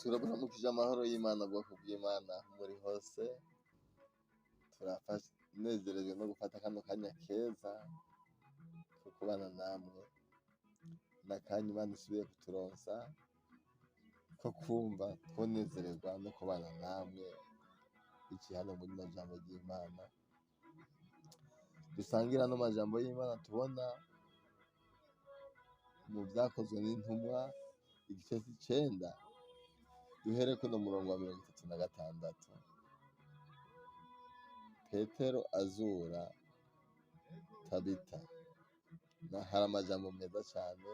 Turabaramukije amahoro y'Imana, bwoko bw'Imana aho muri hose. Turanezerejwe no gufata kano kanya keza ko kubana namwe, n'akanya Imana isubiye kuturonsa ko kumva twonezererwa no kubana namwe biciye hano muri rino jambo ry'Imana. Dusangire ano majambo y'Imana tubona mu vyakozwe n'intumwa igice c'icenda, duhere kuno murongo wa 36. Petero azura Tabita. Hari amajambo meza cane,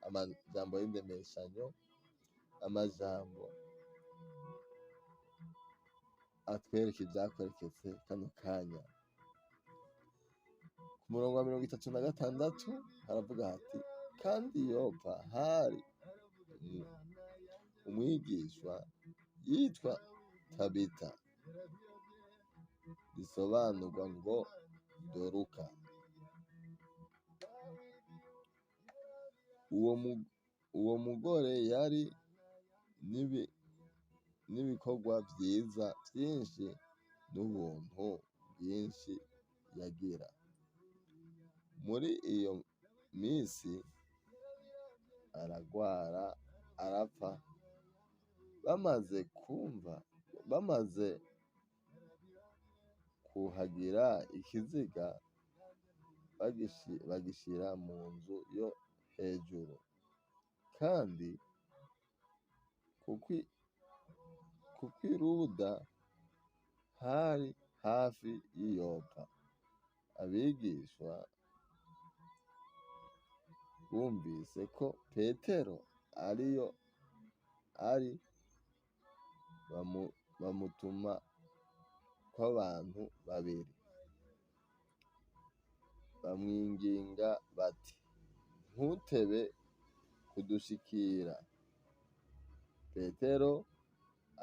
amajambo y'indemeshanyo, amajambo atwereka ivyakoreketse kano kanya. Ku murongo wa 36 haravuga hati: kandi Yopa hari umwigishwa yitwa Tabita, risobanurwa ngo Doruka. Uwo mugore yari n'ibikorwa vyiza vyinshi n'ubuntu bwinshi yagira. Muri iyo misi aragwara arapfa. Bamaze kuhagira ikiziga, bagishira mu nzu yo hejuru. Kandi kuko i Luda hari hafi y'i Yopa, abigishwa bumvise ko Petero ariyo ari, bamutuma kw'abantu babiri, bamwinginga bati: ntutebe kudushikira. Petero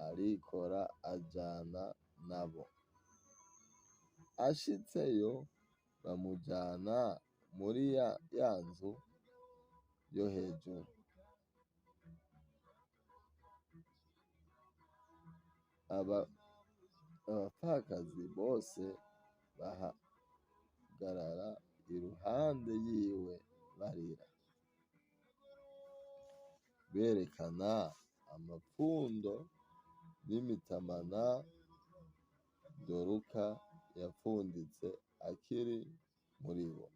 arikora ajana nabo. Ashitseyo bamujana muri ya nzu yo hejuru. Abapfakazi bose bahagarara iruhande yiwe barira, berekana amapfundo n'imitamana Doruka yapfunditse akiri muri bo.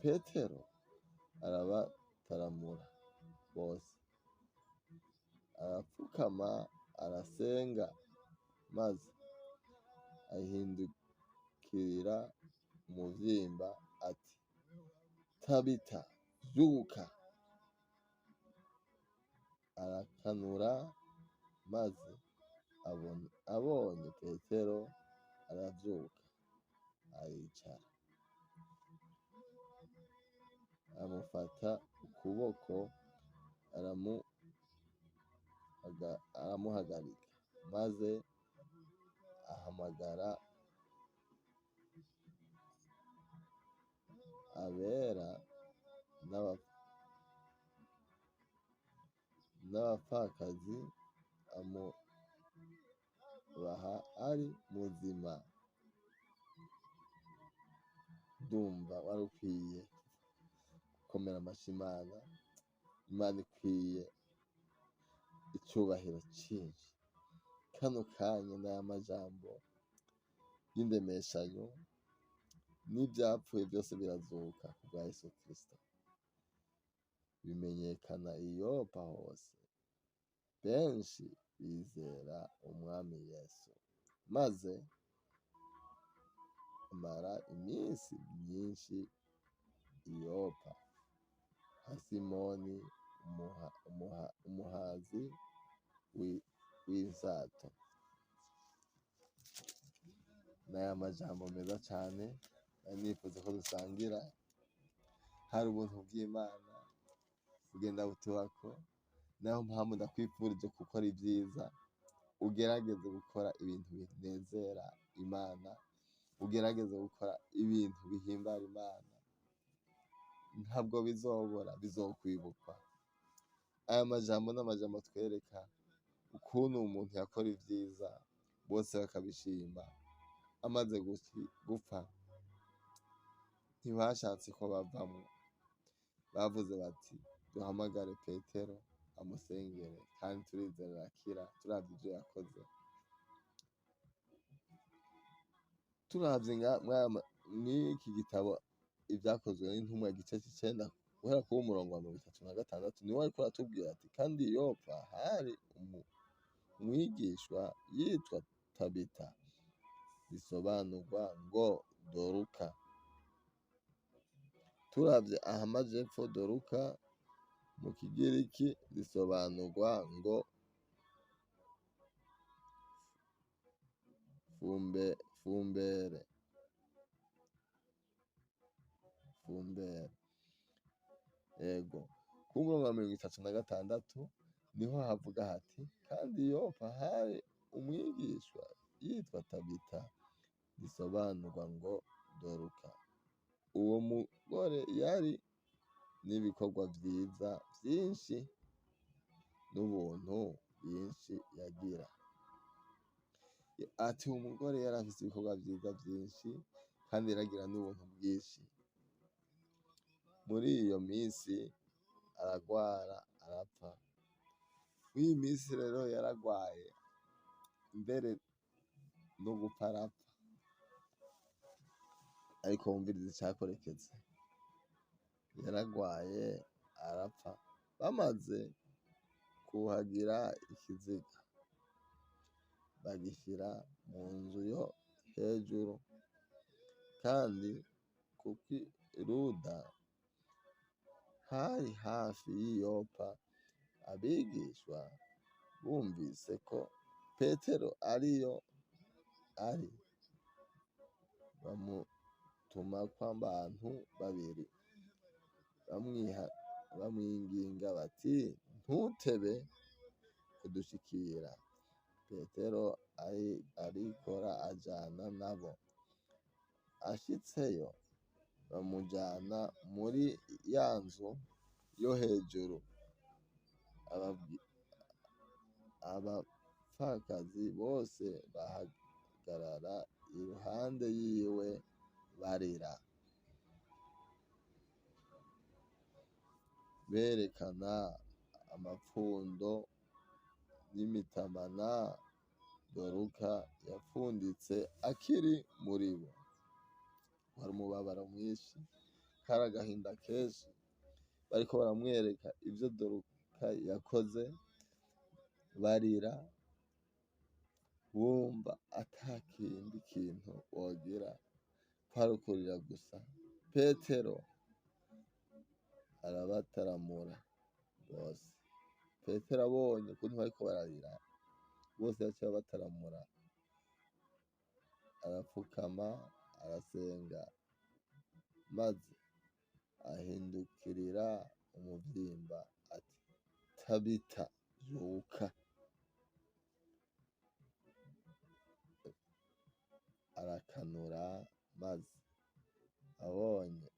Petero arabataramura bose, arapfukama arasenga, maze ahindukirira umuvyimba ati: Tabita, vyuka. Arakanura, maze abonye Petero aravyuka aricara. Amufata ukuboko aramuhagarika, maze ahamagara abera n'abapfakazi, amubaha ari muzima. Ndumva wari ukwiye gukomera amashi Imana. Imana ikwiye icubahiro cinshi. Kano kanya n'aya majambo y'indemeshanyo, n'ivyapfuye vyose birazuka kubwa Yesu Kristo. Bimenyekana i Yopa hose, benshi bizera umwami Yesu. Maze amara iminsi myinshi i Yopa kwa Simoni umuhazi w'insato. N'aya majambo meza cane nari nifuza ko dusangira. Hari ubuntu bw'Imana bugenda butubako, nayo mpamvu ndakwifurije gukora ivyiza, ugerageze gukora ibintu binezera Imana, ugerageze gukora ibintu bihimbara Imana. Ntabwo bizobora, bizokwibukwa. Aya majambo n'amajambo atwereka ukuntu umuntu yakora ivyiza bose bakabishima. Amaze gupfa ntibashatse ko bavamwo, bavuze bati duhamagare Petero amusengere kandi turizera arakira turavye ivyo yakoze. Turavye mw'iki gitabo ivyakozwe n'intumwa igice c'icenda guhera kuwo murongo wa 36 niwe ariko aratubwira ati kandi Yopa hari umwigishwa yitwa Tabita, bisobanurwa ngo Doruka. Turavye aha amajepfo Doruka mu kigiriki risobanurwa ngo fumbere, fumbere. Ego, ku murongo wa 36 niho havuga hati kandi Yopa hari umwigishwa yitwa Tabita, risobanurwa ngo Doruka. Uwo mugore yari n'ibikorwa vyiza vyinshi n'ubuntu bwinshi yagira. Ati uwo mugore yari afise ibikorwa vyiza vyinshi kandi yaragira n'ubuntu bwinshi. Muri iyo minsi aragwara arapfa. Muri iyi minsi rero yaragwaye mbere no gupfa arapfa. Ariko wumvirize icakoreketse, yaragwaye arapfa. Bamaze kuhagira ikiziga bagishira mu nzu yo hejuru, kandi kuko Luda hari hafi y'i Yopa, abigishwa bumvise ko Petero ariyo ari, bamutumako abantu babiri bamwinginga bati ntutebe kudushikira. Petero arikora ajana nabo. Ashitseyo bamujana muri ya nzu yo hejuru. Abapfakazi bose bahagarara iruhande yiwe barira, berekana amapfundo n'imitamana Doruka yapfunditse akiri muri bo. Wari umubabaro mwinshi, kari agahinda kenshi. Bariko baramwereka ivyo Doruka yakoze, barira bumva ata kindi kintu bogira kwari ukurira gusa. Petero arabataramura bose. Petero abonye ukuntu bariko bararira bose yaciye abataramura, arapfukama arasenga, maze ahindukirira umuvyimba ati Tabita vyuka. Arakanura, maze abonye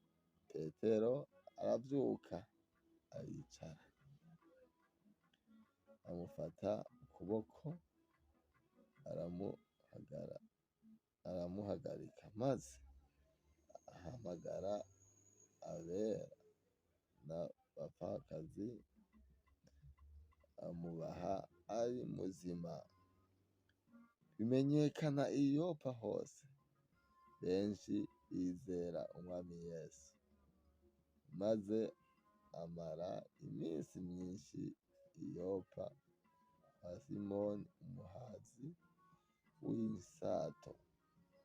Petero aravyuka aricara, amufata ukuboko aramuhagarika, maze ahamagara abera n'abapfakazi amubaha ari muzima. Bimenyekana i Yopa hose, benshi bizera Umwami Yesu. Maze amara iminsi myinshi i Yopa kwa Simoni umuhazi w'insato.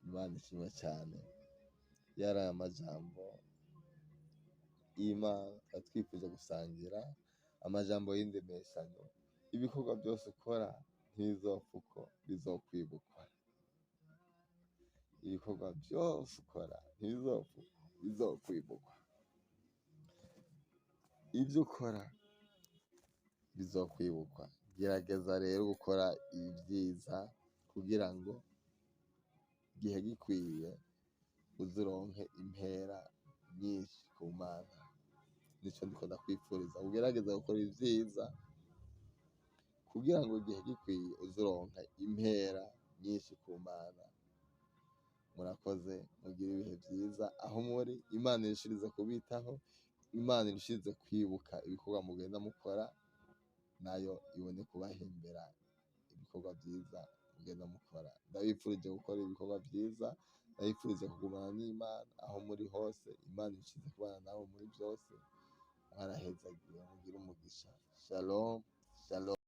Imana ishimwe cane. Yari amajambo y'Imana twari twifuje gusangira, amajambo y'indemeshanyo. Ibikorwa byose ukora ntibizopfa uko, bizokwibukwa. Ibikorwa byose ukora ntibizopfa uko, bizokwibukwa. Ivyo ukora bizokwibukwa. Gerageza rero gukora ibyiza kugira ngo igihe gikwiye uzironke impera nyinshi ku Mana. Nico ndiko ndakwifuriza, ugerageza gukora ivyiza kugira ngo igihe gikwiye uzuronka impera nyinshi ku Mana. Murakoze, mugire ibihe vyiza aho muri. Imana irushirize kubitaho, Imana irushirize kwibuka ibikorwa mugenda mukora, nayo ibone kubahembera ibikorwa vyiza mugenda mukora. Ndabifurije gukora ibikorwa vyiza, ndabifurije kugumana n'Imana aho muri hose. Imana irushirize kubana nawe muri vyose. Mwarahezagiwe, mugire umugisha. Shalom, shalom.